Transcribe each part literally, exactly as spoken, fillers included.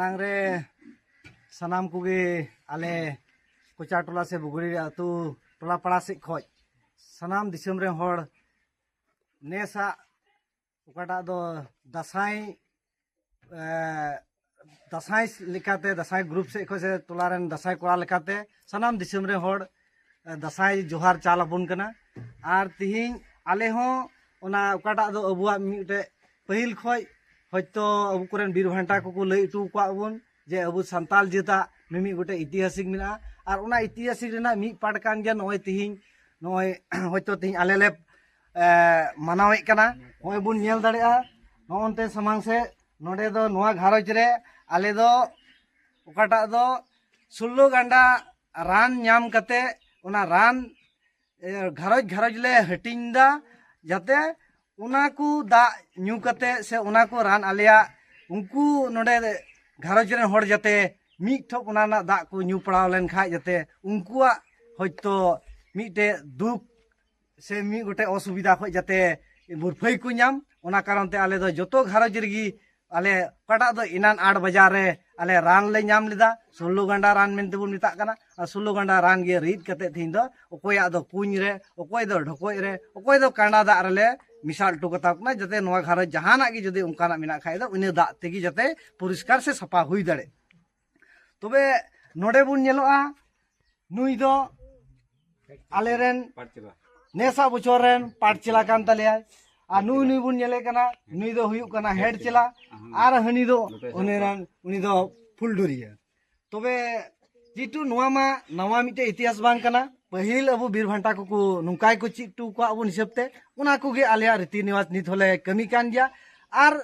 ᱢᱟᱲᱟᱝ ᱨᱮ ᱥᱟᱱᱟᱢ ᱠᱚᱜᱮ ᱟᱞᱮ ᱠᱚᱪᱟ ᱴᱚᱞᱟ ᱥᱮ ᱵᱩᱜᱲᱤ ᱟᱹᱛᱩ ᱴᱚᱞᱟ ᱯᱟᱲᱟ ᱥᱮᱫ ᱠᱷᱚᱱ ᱥᱟᱱᱟᱢ ᱫᱤᱥᱚᱢ ᱨᱮᱱ ᱦᱚᱲ ᱱᱮᱥᱟᱜ ᱚᱠᱟᱴᱟᱜ ᱫᱚ ᱫᱟᱸᱥᱟᱭ, ᱮ, ᱫᱟᱸᱥᱟᱭ ᱞᱮᱠᱟᱛᱮ, ᱫᱟᱸᱥᱟᱭ ᱜᱨᱩᱯ ᱥᱮᱫ ᱠᱷᱚᱱ ᱥᱮ ᱴᱚᱞᱟ ᱨᱮᱱ ᱫᱟᱸᱥᱟᱭ ᱠᱚᱲᱟ ᱞᱮᱠᱟᱛᱮ ᱥᱟᱱᱟᱢ ᱫᱤᱥᱚᱢ ᱨᱮᱱ ᱦᱚᱲ, ᱮ, ᱫᱟᱸᱥᱟᱭ ᱡᱚᱦᱟᱨ ᱪᱟᱞ ᱟᱵᱚᱱ ᱠᱟᱱᱟ᱾ ᱟᱨ ᱛᱤᱦᱤᱧ ᱟᱞᱮ ᱦᱚᱸ ᱚᱱᱟ ᱚᱠᱟᱴᱟᱜ ᱫᱚ ᱟᱵᱚᱣᱟᱜ ᱢᱤᱫᱴᱮᱡ ᱯᱟᱹᱦᱤᱞ ᱠᱷᱚᱱ ᱦᱚᱭᱛᱳ ᱟᱵᱚ ᱠᱚᱨᱮᱱ ᱵᱤᱨ ᱵᱷᱟᱱᱴᱟ ᱠᱚᱠᱚ ᱞᱟᱹᱭ ᱦᱚᱴᱚ ᱟᱠᱟᱫ ᱵᱚᱱ ᱡᱮ ᱟᱵᱚ ᱥᱟᱱᱛᱟᱞ ᱡᱟᱹᱛᱟᱜ ᱢᱤᱢᱤᱫ ᱜᱚᱴᱮᱡ ᱤᱛᱤᱦᱟᱥᱤᱠ ᱢᱮᱱᱟᱜᱼᱟ᱾ ᱟᱨ ᱚᱱᱟ ᱤᱛᱤᱦᱟᱥᱤᱠ ᱨᱮᱱᱟᱜ ᱢᱤᱫ ᱯᱟᱴ ᱠᱟᱱ ᱜᱮᱭᱟ ᱱᱚᱜᱼᱚᱭ ᱛᱤᱦᱤᱧ, ᱱᱚᱜᱼᱚᱭ ᱦᱚᱭᱛᱳ ᱛᱤᱦᱤᱧ ᱟᱞᱮ ᱞᱮ, ᱮ, ᱢᱟᱱᱟᱣᱮᱫ ᱠᱟᱱᱟ᱾ ᱱᱚᱜᱼᱚᱭ ᱵᱚᱱ ᱧᱮᱞ ᱫᱟᱲᱮᱭᱟᱜᱼᱟ ᱱᱚᱜᱼᱚ ᱱᱚᱱᱛᱮ ᱥᱟᱢᱟᱝ ᱥᱮᱫ, ᱱᱚᱰᱮ ᱫᱚ ᱱᱚᱣᱟ ᱜᱷᱟᱨᱚᱸᱡᱽ ᱨᱮ ᱟᱞᱮ ᱫᱚ ᱚᱠᱟᱴᱟᱜ ᱫᱚ ᱥᱳᱞᱞᱳ ᱜᱟᱱᱰᱟ ᱨᱟᱱ ᱧᱟᱢ ᱠᱟᱛᱮ ᱚᱱᱟ ᱨᱟᱱ, ᱮ, ᱜᱷᱟᱨᱚᱸᱡᱽ ᱜᱷᱟᱨᱚᱸᱡᱽ ᱞᱮ ᱦᱟᱹᱴᱤᱧ ᱮᱫᱟ, ᱡᱟᱛᱮ ᱚᱱᱟ ᱠᱚ ᱫᱟᱜ ᱧᱩ ᱠᱟᱛᱮ ᱥᱮ ᱚᱱᱟ ᱠᱚ ᱨᱟᱱ ᱟᱞᱮᱭᱟᱜ ᱩᱱᱠᱩ ᱱᱚᱰᱮ ᱜᱷᱟᱨᱚᱸᱡᱽ ᱨᱮᱱ ᱦᱚᱲ ᱡᱟᱛᱮ ᱢᱤᱫ ᱴᱷᱚᱯ ᱚᱱᱟ ᱨᱮᱱᱟᱜ ᱫᱟᱜ ᱠᱚ ᱧᱩ ᱯᱟᱲᱟᱣ ᱞᱮᱱ ᱠᱷᱟᱡ ᱡᱟᱛᱮ ᱩᱱᱠᱩᱣᱟᱜ ᱦᱚᱭᱛᱳ ᱢᱤᱫᱴᱮᱡ ᱫᱩᱠ ᱥᱮ ᱢᱤᱫ ᱜᱚᱴᱮᱡ ᱚᱥᱩᱵᱤᱫᱷᱟ ᱠᱷᱚᱡ ᱡᱟᱛᱮ ᱵᱷᱩᱨᱯᱷᱟᱹᱭ ᱠᱚ ᱧᱟᱢ, ᱚᱱᱟ ᱠᱟᱨᱚᱱ ᱛᱮ ᱟᱞᱮ ᱫᱚ ᱡᱚᱛᱚ ᱜᱷᱟᱨᱚᱸᱡᱽ ᱨᱮᱜᱮ ᱟᱞᱮ ᱚᱠᱟᱴᱟᱜ ᱫᱚ ᱮᱱᱟᱱ ᱟᱴ ᱵᱟᱡᱟᱨ ᱨᱮ ᱟᱞᱮ ᱨᱟᱱ ᱞᱮ ᱧᱟᱢ ᱞᱮᱫᱟ, ᱥᱳᱞᱞᱳ ᱜᱟᱱᱰᱟ ᱨᱟᱱ ᱢᱮᱱᱛᱮ ᱵᱚᱱ ᱢᱮᱛᱟᱜ ᱠᱟᱱᱟ᱾ ᱟᱨ ᱥᱳᱞᱞᱳ ᱜᱟᱱᱰᱟ ᱨᱟᱱ ᱜᱮ ᱨᱤᱫ ᱠᱟᱛᱮ ᱛᱮᱦᱮᱧ ᱫᱚ ᱚᱠᱚᱭᱟᱜ ᱫᱚ ᱠᱩᱧ ᱨᱮ, ᱚᱠᱚᱭ ᱫᱚ ᱰᱷᱚᱠᱚᱡ ᱨᱮ, ᱚᱠᱚᱭ ᱫᱚ ᱠᱟᱸᱰᱟ ᱫᱟᱜ ᱨᱮᱞᱮ ᱢᱮᱥᱟᱞ ᱦᱚᱴᱚ ᱠᱟᱛᱟ ᱠᱚ ᱠᱟᱱᱟ, ᱡᱟᱛᱮ ᱱᱚᱣᱟ ᱜᱷᱟᱨᱚᱸᱡᱽ ᱡᱟᱦᱟᱱᱟᱜ ᱜᱮ ᱡᱩᱫᱤ ᱚᱱᱠᱟᱱᱟᱜ ᱢᱮᱱᱟᱜ ᱠᱷᱟᱡ ᱫᱚ ᱤᱱᱟᱹ ᱫᱟᱜ ᱛᱮᱜᱮ ᱡᱟᱛᱮ ᱯᱚᱨᱤᱥᱠᱟᱨ ᱥᱮ ᱥᱟᱯᱷᱟ ᱦᱩᱭ ᱫᱟᱲᱮᱜ᱾ ᱛᱚᱵᱮ ᱱᱚᱰᱮ ᱵᱚᱱ ᱧᱮᱞᱚᱜᱼᱟ, ᱱᱩᱭ ᱫᱚ ᱟᱞᱮᱨᱮᱱ ᱱᱮᱥᱟᱜ ᱵᱚᱪᱷᱚᱨ ᱨᱮᱱ ᱯᱟᱴ ᱪᱮᱞᱟ ᱠᱟᱱ ᱛᱟᱞᱮᱭᱟᱭ᱾ ᱟᱨ ᱱᱩᱭ, ᱱᱩᱭ ᱵᱚᱱ ᱧᱮᱞᱮ ᱠᱟᱱᱟ, ᱱᱩᱭ ᱫᱚ ᱦᱩᱭᱩᱜ ᱠᱟᱱᱟ ᱦᱮᱰ ᱪᱮᱞᱟ᱾ ᱟᱨ ᱦᱟᱹᱱᱤ ᱫᱚ ᱩᱱᱤ ᱨᱮᱱ, ᱩᱱᱤ ᱫᱚ ᱯᱷᱩᱞᱰᱩᱨᱤᱭᱟᱹ᱾ ᱛᱚᱵᱮ ᱡᱮᱦᱮᱛᱩ ᱱᱚᱣᱟ ᱢᱟ ᱱᱟᱣᱟ ᱢᱤᱫᱴᱮᱡ ᱤᱛᱤᱦᱟᱥ ᱵᱟᱝ ᱠᱟᱱᱟ, ᱯᱟᱹᱦᱤᱞ ᱟᱵᱚ ᱵᱤᱨ ᱵᱷᱟᱱᱴᱟ ᱠᱚᱠᱚ ᱱᱚᱝᱠᱟ ᱜᱮᱠᱚ ᱪᱮᱫ ᱦᱚᱴᱚ ᱟᱠᱟᱫ ᱵᱚᱱ ᱦᱤᱥᱟᱹᱵ ᱛᱮ, ᱚᱱᱟ ᱠᱚᱜᱮ ᱟᱞᱮᱭᱟᱜ ᱨᱤᱛᱤ ᱱᱮᱣᱟᱡᱽ ᱱᱤᱛ ᱦᱚᱸᱞᱮ ᱠᱟᱹᱢᱤ ᱠᱟᱱ ᱜᱮᱭᱟ᱾ ᱟᱨ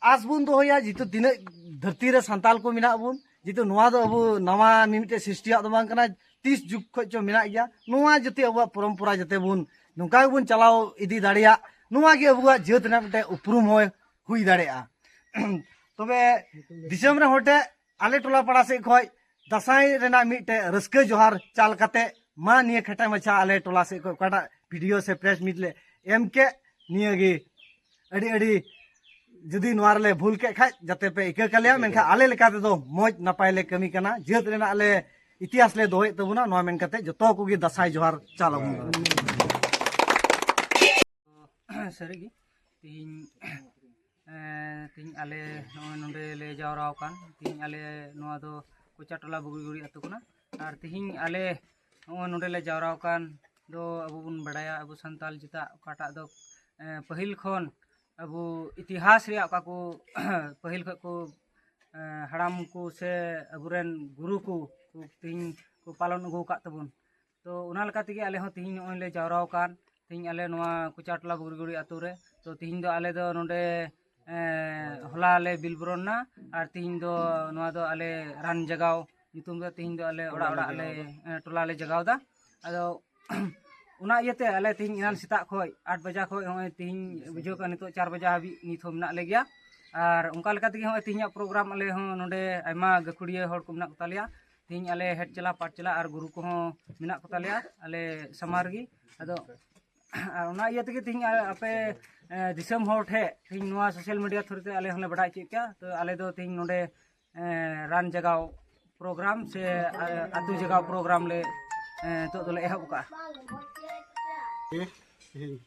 ᱟᱸᱥ ᱵᱚᱱ ᱫᱚᱦᱚᱭᱟ, ᱡᱮᱦᱮᱛᱩ ᱛᱤᱱᱟᱹᱜ ᱫᱷᱟᱹᱨᱛᱤ ᱨᱮ ᱥᱟᱱᱛᱟᱞ ᱠᱚ ᱢᱮᱱᱟᱜ ᱵᱚᱱ, ᱡᱮᱦᱮᱛᱩ ᱱᱚᱣᱟ ᱫᱚ ᱟᱵᱚ ᱱᱟᱣᱟ ᱢᱤᱢᱤᱫᱴᱮᱡ ᱥᱨᱤᱥᱴᱤᱭᱟᱜ ᱫᱚ ᱵᱟᱝ ᱠᱟᱱᱟ, ᱛᱤᱥ ᱡᱩᱜᱽ ᱠᱷᱚᱡ ᱪᱚ ᱢᱮᱱᱟᱜ ᱜᱮᱭᱟ᱾ ᱱᱚᱣᱟ ᱡᱟᱛᱮ ᱟᱵᱚᱣᱟᱜ ᱯᱚᱨᱚᱢᱯᱚᱨᱟ ᱡᱟᱛᱮ ᱵᱚᱱ ᱱᱚᱝᱠᱟ ᱜᱮᱵᱚᱱ ᱪᱟᱞᱟᱣ ᱤᱫᱤ ᱫᱟᱲᱮᱭᱟᱜ, ᱱᱚᱣᱟ ᱜᱮ ᱟᱵᱚᱣᱟᱜ ᱡᱟᱹᱛ ᱨᱮᱱᱟᱜ ᱢᱤᱫᱴᱮᱡ ᱩᱯᱨᱩᱢ ᱦᱚᱸ ᱦᱩᱭ ᱫᱟᱲᱮᱭᱟᱜᱼᱟ᱾ ᱛᱚᱵᱮ ᱫᱤᱥᱚᱢ ᱨᱮ ᱦᱚᱲ ᱴᱷᱮᱡ ᱟᱞᱮ ᱴᱚᱞᱟ ᱯᱟᱲᱟ ᱥᱮᱫ ᱠᱷᱚᱡ ᱫᱟᱸᱥᱟᱭ ᱨᱮᱱᱟᱜ ᱢᱤᱫᱴᱮᱡ ᱨᱟᱹᱥᱠᱟᱹ ᱡᱚᱦᱟᱨ ᱪᱟᱞ ᱠᱟᱛᱮ ᱢᱟ ᱱᱤᱭᱟᱹ ᱠᱷᱟᱴᱟ ᱢᱟᱪᱷᱟ ᱟᱞᱮ ᱴᱚᱞᱟ ᱥᱮᱫ ᱠᱷᱚᱡ ᱚᱠᱟᱴᱟᱜ ᱵᱷᱤᱰᱤᱭᱳ ᱥᱮ ᱯᱨᱮᱥ ᱢᱤᱴ ᱞᱮ ᱮᱢ ᱠᱮᱫ, ᱱᱤᱭᱟᱹ ᱜᱮ ᱟᱹᱰᱤ ᱟᱹᱰᱤ ᱡᱩᱫᱤ ᱱᱚᱣᱟ ᱨᱮᱞᱮ ᱵᱷᱩᱞ ᱠᱮᱫ ᱠᱷᱟᱡ ᱡᱟᱛᱮ ᱯᱮ ᱤᱠᱟᱹ ᱠᱟᱞᱮᱭᱟ, ᱢᱮᱱᱠᱷᱟᱱ ᱟᱞᱮ ᱞᱮᱠᱟ ᱛᱮᱫᱚ ᱢᱚᱡᱽ ᱱᱟᱯᱟᱭ ᱞᱮ ᱠᱟᱹᱢᱤ ᱠᱟᱱᱟ, ᱡᱟᱹᱛ ᱨᱮᱱᱟᱜ ᱞᱮ ᱤᱛᱤᱦᱟᱥ ᱞᱮ ᱫᱚᱦᱚᱭᱮᱫ ᱛᱟᱵᱚᱱᱟ᱾ ᱱᱚᱣᱟ ᱢᱮᱱ ᱠᱟᱛᱮ ᱡᱚᱛᱚ ᱠᱚᱜᱮ ᱫᱟᱸᱥᱟᱭ ᱡᱚᱦᱟᱨ ᱪᱟᱞ ᱟᱵᱚᱱ ᱠᱟᱱᱟ᱾ ᱥᱟᱹᱨᱤᱜᱮ ᱛᱤᱦᱤᱧ, ᱮᱸ, ᱛᱤᱦᱤᱧ ᱟᱞᱮ ᱱᱚᱜᱼᱚᱭ ᱱᱚᱰᱮ ᱞᱮ ᱡᱟᱣᱨᱟ ᱟᱠᱟᱱ, ᱛᱤᱦᱤᱧ ᱟᱞᱮ ᱱᱚᱣᱟ ᱫᱚ ᱠᱚᱪᱟ ᱴᱚᱞᱟ ᱵᱩᱜᱤᱜᱩᱲᱤ ᱟᱹᱛᱩ ᱠᱟᱱᱟ᱾ ᱟᱨ ᱛᱤᱦᱤᱧ ᱟᱞᱮ ᱱᱚᱜᱼᱚᱭ ᱱᱚᱰᱮ ᱞᱮ ᱡᱟᱣᱨᱟ ᱟᱠᱟᱱ ᱫᱚ ᱟᱵᱚ ᱵᱚᱱ ᱵᱟᱲᱟᱭᱟ, ᱟᱵᱚ ᱥᱟᱱᱛᱟᱞ ᱡᱟᱹᱛᱟᱜ ᱚᱠᱟᱴᱟᱜ ᱫᱚ, ᱮᱸ, ᱯᱟᱹᱦᱤᱞ ᱠᱷᱚᱱ ᱟᱵᱚ ᱤᱛᱤᱦᱟᱥ ᱨᱮᱭᱟᱜ ᱚᱠᱟ ᱠᱚ ᱯᱟᱹᱦᱤᱞ ᱠᱷᱚᱱ ᱠᱚ, ᱮᱸ, ᱦᱟᱲᱟᱢ ᱠᱚ ᱥᱮ ᱟᱵᱚᱨᱮᱱ ᱜᱩᱨᱩ ᱠᱚ, ᱠᱚ ᱛᱤᱦᱤᱧ ᱠᱚ ᱯᱟᱞᱚᱱ ᱟᱹᱜᱩ ᱟᱠᱟᱫ ᱛᱟᱵᱚᱱ᱾ ᱛᱚ ᱚᱱᱟ ᱞᱮᱠᱟ ᱛᱮᱜᱮ ᱟᱞᱮ ᱦᱚᱸ ᱛᱤᱦᱤᱧ ᱱᱚᱜᱼᱚᱭ ᱞᱮ ᱡᱟᱣᱨᱟ ᱟᱠᱟᱱ, ᱛᱤᱦᱤᱧ ᱟᱞᱮ ᱱᱚᱣᱟ ᱠᱚᱪᱟ ᱴᱚᱞᱟ ᱵᱩᱜᱤᱜᱩᱲᱤ ᱟᱹᱛᱩ ᱨᱮ᱾ ᱛᱚ ᱛᱤᱦᱤᱧ ᱫᱚ ᱟᱞᱮ ᱫᱚ ᱱᱚᱰᱮ, ᱮᱸ, ᱦᱚᱞᱟ ᱞᱮ ᱵᱤᱞ ᱵᱚᱨᱚᱱ ᱱᱟ, ᱟᱨ ᱛᱤᱦᱤᱧ ᱫᱚ ᱱᱚᱣᱟ ᱫᱚ ᱟᱞᱮ ᱨᱟᱱ ᱡᱟᱜᱟᱣ ᱧᱩᱛᱩᱢ ᱫᱚ ᱛᱤᱦᱤᱧ ᱫᱚ ᱟᱞᱮ ᱚᱲᱟᱜ ᱚᱲᱟᱜ ᱞᱮ, ᱮᱸ, ᱴᱚᱞᱟ ᱞᱮ ᱡᱟᱜᱟᱣ ᱮᱫᱟ᱾ ᱟᱫᱚ ᱚᱱᱟ ᱤᱭᱟᱹᱛᱮ ᱟᱞᱮ ᱛᱤᱦᱤᱧ ᱮᱱᱟᱱ ᱥᱮᱛᱟᱜ ᱠᱷᱚᱡ ᱟᱴ ᱵᱟᱡᱟ ᱠᱷᱚᱡ ᱦᱚᱸᱜᱼᱚᱭ ᱛᱤᱦᱤᱧ ᱵᱩᱡᱷᱟᱹᱣ ᱠᱟᱜᱼᱟ ᱱᱤᱛᱚᱜ ᱪᱟᱨ ᱵᱟᱡᱟ ᱦᱟᱹᱵᱤᱡ ᱱᱤᱛ ᱦᱚᱸ ᱢᱮᱱᱟᱜ ᱞᱮ ᱜᱮᱭᱟ᱾ ᱟᱨ ᱚᱱᱠᱟ ᱞᱮᱠᱟ ᱛᱮᱜᱮ ᱦᱚᱸᱜᱼᱚᱭ ᱛᱤᱦᱤᱧᱟᱜ ᱯᱨᱳᱜᱨᱟᱢ ᱟᱞᱮ ᱦᱚᱸ ᱱᱚᱰᱮ ᱟᱭᱢᱟ ᱜᱟᱹᱠᱷᱩᱲᱤᱭᱟᱹ ᱦᱚᱲ ᱠᱚ ᱢᱮᱱᱟᱜ ᱠᱚ ᱛᱟᱞᱮᱭᱟ᱾ ᱛᱤᱦᱤᱧ ᱟᱞᱮ ᱦᱮᱰ ᱪᱟᱞᱟ ᱯᱟᱴ ᱪᱟᱞᱟ ᱟᱨ ᱜᱩᱨᱩ ᱠᱚᱦᱚᱸ ᱢᱮᱱᱟᱜ ᱠᱚ ᱛᱟᱞᱮᱭᱟ ᱟᱞᱮ ᱥᱟᱢᱟᱝ ᱨᱮᱜᱮ᱾ ᱟᱫᱚ ᱟᱨ ᱚᱱᱟ ᱤᱭᱟᱹ ᱛᱮᱜᱮ ᱛᱤᱦᱤᱧ ᱟ-, ᱟᱯᱮ, ᱮ, ᱫᱤᱥᱚᱢ ᱦᱚᱲ ᱴᱷᱮᱡ ᱛᱤᱦᱤᱧ ᱱᱚᱣᱟ ᱥᱳᱥᱟᱞ ᱢᱤᱰᱤᱭᱟ ᱛᱷᱨᱩ ᱛᱮ ᱟᱞᱮ ᱦᱚᱸᱞᱮ ᱵᱟᱰᱟᱭ ᱦᱚᱪᱚᱭᱮᱫ ᱯᱮᱭᱟ᱾ ᱛᱚ ᱟᱞᱮ ᱫᱚ ᱛᱤᱦᱤᱧ ᱱᱚᱰᱮ, ᱮ, ᱨᱟᱱ ᱡᱟᱜᱟᱣ ᱯᱨᱳᱜᱨᱟᱢ ᱥᱮ, ᱟ-, ᱟᱹᱛᱩ ᱡᱟᱜᱟᱣ ᱯᱨᱳᱜᱨᱟᱢ ᱞᱮ, ᱮ, ᱱᱤᱛᱚᱜ ᱫᱚᱞᱮ ᱮᱦᱚᱵ ᱟᱠᱟᱫᱼᱟ᱾ ᱛᱮᱦᱮᱧ